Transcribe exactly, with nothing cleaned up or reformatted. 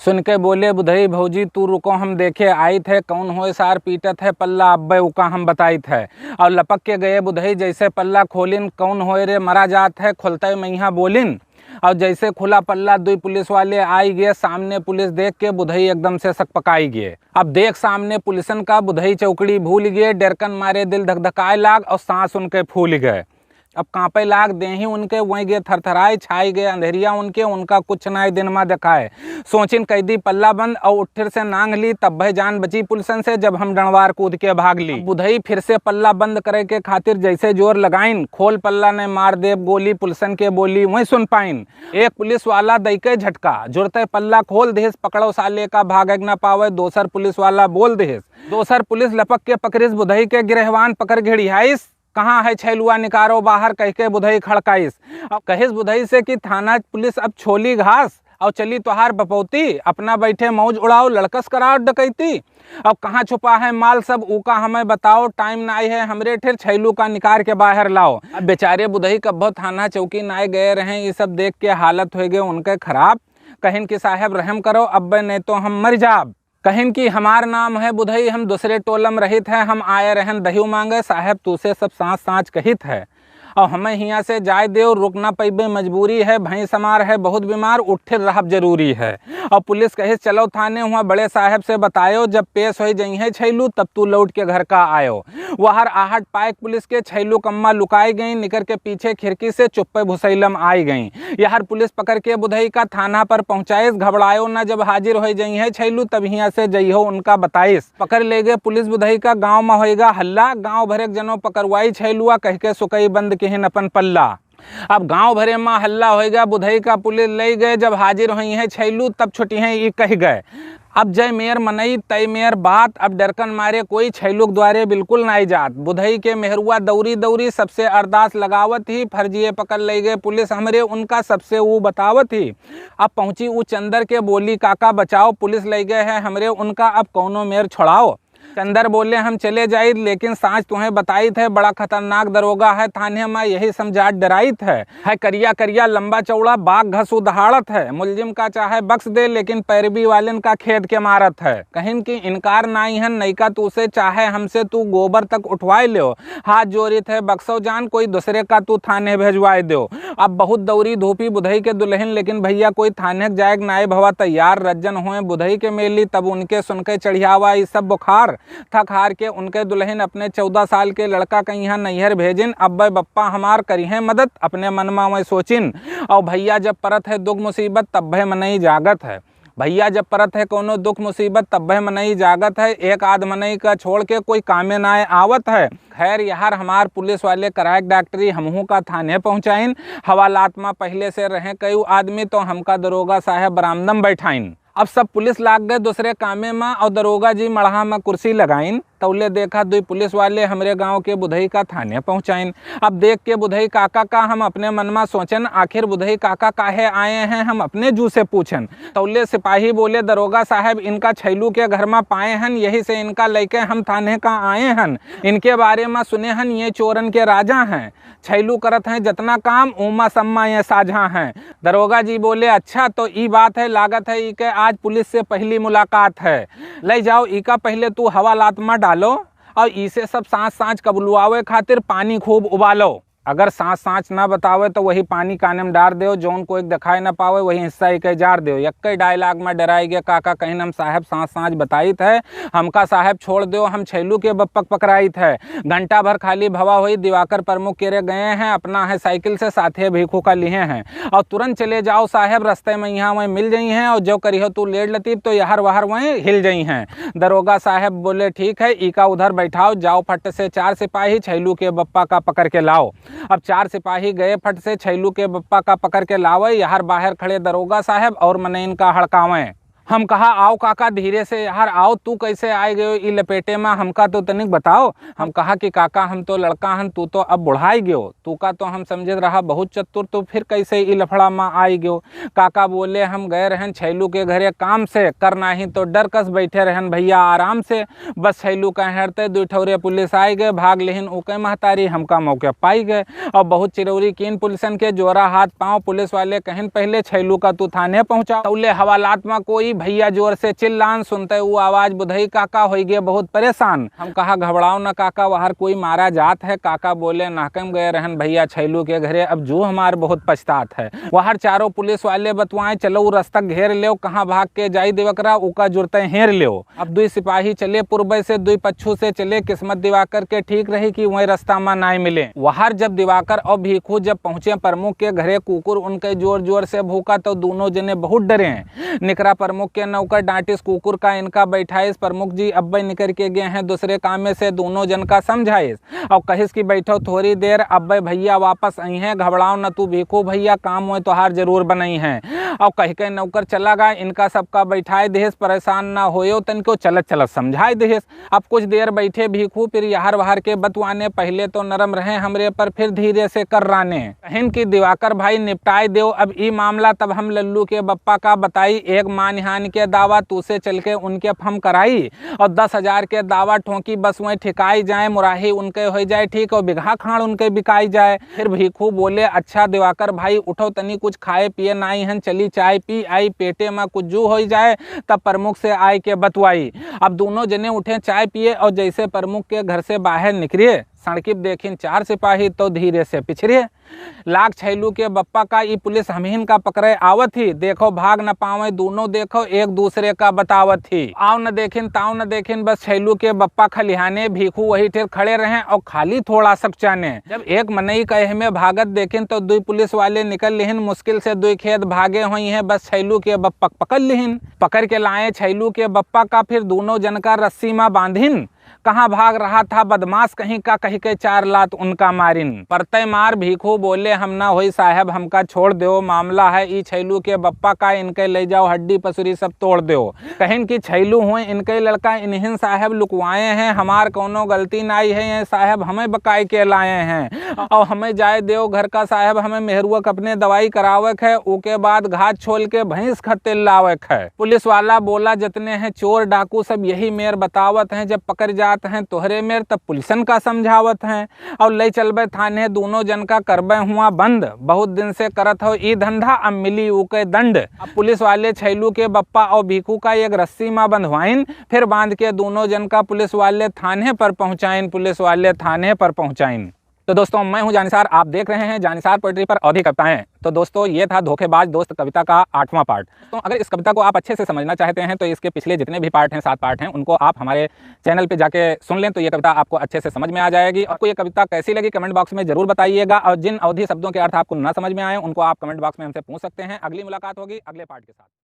सुन के बोले बुधई, भौजी तू रुको, हम देखे आइत है, कौन होए सार पीटत है पल्ला, अब्बे उका हम बताइत है। और लपक के गए बुधई, जैसे पल्ला खोलिन, कौन होए रे मरा जात है, खोलते मइहाँ बोलिन। और जैसे खुला पल्ला, दुई पुलिस वाले आई गए सामने। पुलिस देख के बुधई एकदम से सकपकाई गए। अब देख सामने पुलिसन का, बुधई चौकड़ी भूल गए, डेरकन मारे दिल धकधकाए लाग और सांस उनके फूल गए। अब कांपे लाग देही उनके, वहीं गए थरथराए, छाई गए अंधेरिया उनके, उनका कुछ नाई दिन मा देखाए। सोचिन कैदी पल्ला बंद और उठिर से नांग ली, तब भय जान बची पुलिसन से, जब हम डंडवार कूद के भाग ली। अब बुधई फिर से पल्ला बंद करे के खातिर जैसे जोर लगाइन, खोल पल्ला ने मार देब गोली, पुलिसन के बोली वहीं सुन पाइन। एक पुलिस वाला दई के झटका, जुरते पल्ला खोल देहिस, पकड़ो साले का भागे न पावे, दोसर पुलिस वाला बोल देहिस। दोसर पुलिस लपक के पकड़िस बुधई के, गिरहवान पकड़ घिड़ियाइस, कहाँ है छैलुआ, निकारो बाहर, कह के बुधई खड़काइस। अब कहिस बुधई से कि थाना पुलिस अब छोली घास और चली तोहार बपौती, अपना बैठे मौज उड़ाओ, लड़कस कराओ डकैती। अब कहाँ छुपा है माल सब, ऊका हमें बताओ, टाइम नाई है हमरे ठेर, छैलू का निकार के बाहर लाओ। अब बेचारे बुधई कब्बो थाना चौकी नाई गए रहे, ये सब देख के हालत हो गए उनके खराब। कहिन कि साहेब रहम करो, अब्बे नहीं तो हम मर जाब। कहिन कि हमार नाम है बुधई, हम दूसरे टोलम रहित है, हम आए रहन दहियो मांगे, साहेब तू से सब सांच सांच कहित है। और हमें हियाँ से जाए देव, रुक ना पैबे, मजबूरी है, भैंस हमार है बहुत बीमार, उठिर रहब जरूरी है। और पुलिस कहिस चलो थाने, हुआ बड़े साहेब से बतायो, जब पेश होई जइहें छैलू तब तू लौट के घर का आयो। वहर आहट पाए के पुलिस के, छैलू कम्मा लुकाई गई, निकर के पीछे खिड़की से चुप्पे भुसैलम आई गई। यहर पुलिस पकड़ के बुधई का थाना पर पहुँचाइस, घबरायो ना, जब हाजिर होई जइहें छैलू तब हियाँ से जइहो उनका बताइस। पकड़ ले गए पुलिस बुधई का, गाँव मा होइगा हल्ला, गाँव भरे के जनो पकड़वाई छैलुआ, कह के सुकई बंद किहिन अपन पल्ला। अब गाँव भरे मा हल्ला होइगा, बुधई का पुलिस लई गए, जब हाजिर होइहें छैलू तब छुटिहें ई कह गए। अब जय मेर मनई तय मेर बात, अब डरकन मारे कोई छैलू के द्वारे बिल्कुल नाई जात। बुधई के मेहरुआ दौरी दौरी सबसे अरदास लगावत ही, फर्जिए पकड़ लई गए पुलिस हमरे उनका, सबसे ऊ बतावत ही। अब पहुँची ऊ चंदर के, बोली काका बचाओ, पुलिस लई गए है हमरे उनका, अब कौनो मेर छोड़ाओ। चंदर बोले हम चले जाइत, लेकिन सांच तुहें बताइत है, बड़ा खतरनाक दरोगा है, थाने मा यही समझात डराइत है। है करिया करिया लंबा चौड़ा बाघ घसू दहाड़त है, मुलजिम का चाहे बख्श दे लेकिन पैरवी वालन का खेद के मारत है। कहिन कि इनकार नाई हन, नैका तू से चाहे हमसे तू गोबर तक उठवाए ल्यो, हाथ जोरित है बख्शो जान, कोई दूसरे का तू थाने भेजवाए द्यो। अब बहुत दौरी धूपी बुधई के दुलहिन, लेकिन भैया कोई थाने के जाए के नाई भवा तैयार। रज्जन होए बुधई के मेली, तब उनके सुनके चढ़ियावा ई सब बुखार। थक हार के उनके दुलहिन अपने चौदह साल के लड़का के इहाँ नैहर भेजिन। अब्बे बप्पा हमार करिहें मदद, अपने मन मा वै सोचिन। और भैया जब परत है दुख मुसीबत, तब्बे मनई जागत है। भैया जब परत है कौनो दुख मुसीबत, तब्बे मनई जागत है। एक आध मनई का छोड़ के कोई कामे नाय आवत है। खैर, यहर हमार पुलिस वाले कराए के डॉक्टरी, हमहू का थाने पहुँचाइन। हवालात मा पहिले से रहे कई आदमी, तो हमका दरोगा साहेब बरामदम बैठाइन। अब सब पुलिस लाग गए दूसरे कामे मा और दरोगा जी मड़हा मा कुर्सी लगाइन। तौले देखा दुई पुलिस वाले हमरे गाँव के बुधई का थाने पहुँचाइन। अब देख के बुधई काका का हम अपने मन मा सोचन, आखिर बुधई काका काहे आए हैं, हम अपने जू से पूछन। तौले सिपाही बोले, दरोगा साहेब, इनका छैलू के घर मा पाए हन, यही से इनका लइके हम थाने का आए हन। इनके बारे मा सुने हन, ये चोरन के राजा हैं। छैलू करत हैं जतना काम, ऊमा सम्मा ये साझा हैं। दरोगा जी बोले, अच्छा, तो ई बात है, लागत है ई के आज पुलिस से पहली मुलाकात है। ले जाओ, ई का पहले तू हवालात मा डालो और इसे सब सांच सांच कबुलवावे खातिर पानी खूब उबालो। अगर सांच सांच ना बतावे तो वही पानी काने में डार देओ, जौन कोई देखाए ना पावे, वही हिस्सा इके जार देओ। यक्के डायलॉग में डराई गए काका, कहिन हम साहेब सांच सांच बताइत है, हमका साहेब छोड़ देओ, हम छैलू के बप्पक पकड़ाइत है। घंटा भर खाली भवा होई, दिवाकर प्रमुख केरे गए हैं, अपना है साइकिल से साथे भीखू का लिहे हैं। और तुरंत चले जाओ साहेब, रस्ते में यहाँ वहीं मिल जइहें, और जो करिहो तू लेट लतीफ तो यहर वहर वहीं हिल जइहें। दरोगा साहेब बोले, ठीक है, इका उधर बैठाओ, जाओ फट से चार सिपाही छैलू के बप्पा का पकड़ के लाओ। अब चार सिपाही गए फट से छैलू के बप्पा का पकड़ के लावे, यहर बाहर खड़े दरोगा साहेब और मनइन का हड़कावे। हम कहा, आओ काका, धीरे से यहर आओ, तू कैसे आए गयो ई लपेटे मा, हमका तो तनिक बताओ। हम कहा कि काका, हम तो लड़का हन, तू तो अब बुढ़ाई गयो, तू का तो हम समझत रहा बहुत चतुर, तू फिर कैसे ई लफड़ा मा आई गयो। काका बोले, हम गए रहन छैलू के घरे काम से, कर नाही तो डर कस बैठे रहन भैया आराम से। बस छैलू का हेरते दुई ठौरे पुलिस आई गए, भाग लेहिन उके महतारी, हमका मौके पाई गए। और बहुत चिरौरी कीन पुलिसन के, जोरा हाथ पाँव पुलिस वाले, कहिन पहले छैलू का तू थाने पहुँचा। तौले हवालात मा कोई भइया जोर से चिल्लान, सुनते उ आवाज बुधई काका होइ गए बहुत परेशान। हम कहा घबड़ाओ न काका, वहर कोई मारा जात है। काका बोले नाहकम गए रहन भइया छैलू के घरे, अब जू हमार बहुत पछतात है। वहर चारों पुलिस वाले बतवाएं, चलो उ रस्ता घेर लेव, कहाँ भाग के जाई देवकरा, उका जुरते हेर लेव। अब दुई सिपाही चले पूर्वे से, दुई पच्छू से चले, किस्मत दिवाकर के ठीक रही कि वहीं रस्ता मा नाय मिले। वहर जब दिवाकर और भीखू जब पहुँचे प्रमुख के घरे, कुकुर उनके जोर जोर से भूका तो दोनों जने बहुत डरे। निकरा प्रमुख के नौकर डांटिस कुकुर का, इनका बैठाइस। प्रमुख जी अब्बे निकर के गए हैं दूसरे कामे से, दोनों जन का समझाइस और कहिस कि बैठो थोड़ी देर, अब्बे भइया वापस अइहें, घबड़ाओ न तू भीखू भइया, काम वहीं तोहार जरूर बनइहें। और कह के नौकर चला गया, इनका सबका बैठाए देहिस, परेशान ना होयो तनिको, चलत चलत समझाए देहिस। अब कुछ देर बैठे भीखू, फिर यहर वहर के बतवाने, पहिले तो नरम रहे हमरे पर, फिर धीरे से कर्राने। कहिन कि दिवाकर भाई निपटाए देव अब ई मामला, तब हम लल्लू के बप्पा का बताई, एक मानहानि के दावा तू से चल के उनके हम कराई, और दस हजार के दावा ठोंकी, बस वहीं ठिकाई जाए, मुराही उनके होइ जाए ठीक और बिगहा खाड़ उनके बिकाई जाए। फिर भीखू बोले, अच्छा दिवाकर भाई उठो, तनी कुछ खाए पिए नाई हन, चली चाय पी आई, पेटे मा कुछ जू होइ जाए तब प्रमुख से आए के बतवाई। अब दोनों जने उठे चाय पिए और जैसे प्रमुख के घर से बाहर निकरे, सड़की पे देखिन चार सिपाही तो धीरे से पिछरे। लाग छैलू के बप्पा का, ई पुलिस हमहिन का पकड़े आवत ही, देखो भाग न पावे दोनों, देखो एक दूसरे का बतावत ही। आव न देखिन ताव न देखिन, बस छैलू के बप्पा खलिहाने, भीखू वही ठेर खड़े रहे और खाली थोड़ा सकचाने। जब एक मनई कहे में भागत देखिन तो दुई पुलिस वाले निकल लिहिन, मुश्किल से दुई खेत भागे होइहें, बस छैलू के बप्पा पकड़ लिहिन। पकड़ के लाए छैलू के बप्पा का, फिर दोनों जन का रस्सी मा बांधिन। कहाँ भाग रहा था बदमाश कहीं का, कहि के चार लात उनका मारिन। परतय मार भीखू बोले, हम ना होई साहब, हमका छोड़ देव, मामला है ई छैलू के बप्पा का, इनके ले जाओ हड्डी पसुरी सब तोड़ देव। कहिन कि छैलू हुए इनके लड़का, इन्हिन साहब लुकवाए हैं, हमार कौनो गलती नाई है, ये साहब हमें बकाई के लाए हैं और हमें जाए देव घर का साहब, हमें मेहरुआ के अपने दवाई करावे के है, ओके बाद घास छोल के भैंस खत्ते लावे के है। पुलिस वाला बोला, जितने हैं चोर डाकू सब यही मेर बतावत हैं, जब पकड़ जात हैं तोहरे मेर तब पुलिसन का समझावत हैं और ले चलबे थाने, दोनों जन का करबे हुआ बंद। बहुत दिन से करत हो ई धंधा, अब मिली ऊके दंड। अब पुलिस वाले छैलू के बप्पा और भीखू का एक रस्सी मा बंधवाइन, फिर बांध के दोनों जन का पुलिस वाले थाने पर पहुंचाइन, पुलिस वाले थाने पर पहुंचाइन। तो दोस्तों, मैं हूं जानिसार, आप देख रहे हैं जानिसार पोएट्री पर अवधी कविताएं। तो दोस्तों, ये था धोखेबाज दोस्त कविता का आठवां पार्ट। तो अगर इस कविता को आप अच्छे से समझना चाहते हैं तो इसके पिछले जितने भी पार्ट हैं, सात पार्ट हैं, उनको आप हमारे चैनल पे जाके सुन लें, तो ये कविता आपको अच्छे से समझ में आ जाएगी। आपको ये कविता कैसी लगी कमेंट बॉक्स में जरूर बताइएगा, और जिन अवधी शब्दों के अर्थ आपको ना समझ में आए उनको आप कमेंट बॉक्स में हमसे पूछ सकते हैं। अगली मुलाकात होगी अगले पार्ट के साथ।